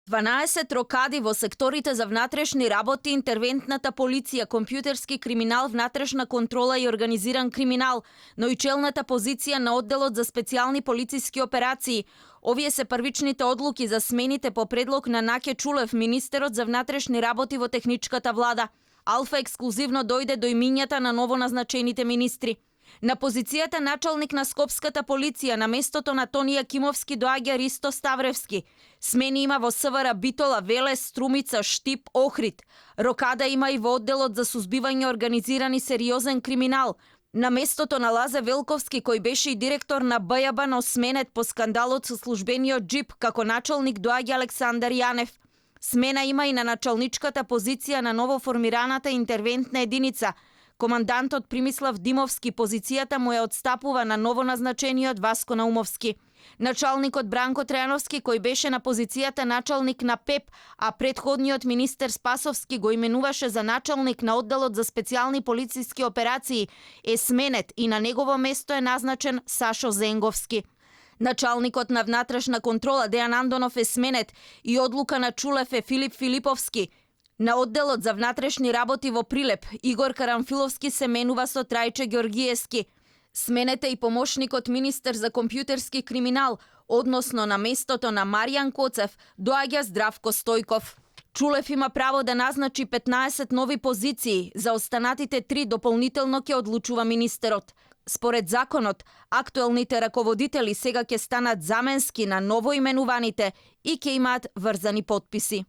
12 рокади во секторите за внатрешни работи, интервентната полиција, компјутерски криминал, внатрешна контрола и организиран криминал, но и челната позиција на одделот за специјални полициски операции. Овие се првичните одлуки за смените по предлог на Наке Чулев, министерот за внатрешни работи во техничката влада. Алфа ексклузивно дојде до имињата на новоназначените министри. На позицијата началник на Скопската полиција на местото на Тони Јакимовски доаѓа Ристо Ставревски. Смени има во СВР Битола, Велес, Струмица, Штип, Охрид. Рокада има и во одделот за сузбивање организиран и сериозен криминал. На местото на Лазе Велковски, кој беше и директор на БЈБ, но сменет по скандалот со службениот џип, како началник доаѓа Александар Јанев. Смена има и на началничката позиција на новоформираната интервентна единица. Командантот Примислав Димовски позицијата му ја отстапува на новоназначениот Васко Наумовски. Началникот Бранко Трајановски, кој беше на позицијата началник на ПЕП, а предходниот министер Спасовски го именуваше за началник на одделот за специјални полициски операции, е сменет и на негово место е назначен Сашо Зенговски. Началникот на внатрешна контрола Дејан Андонов е сменет и одлука на Чулев е Филип Филиповски. На одделот за внатрешни работи во Прилеп, Игор Карамфиловски се менува со Трајче Ѓоргиевски. Сменете и помошникот министер за компјутерски криминал, односно на местото на Маријан Коцев, доаѓа Здравко Стојков. Чулев има право да назначи 15 нови позиции, за останатите 3 дополнително ќе одлучува министерот. Според законот, актуелните раководители сега ќе станат заменски на новоименуваните и ќе имаат врзани потписи.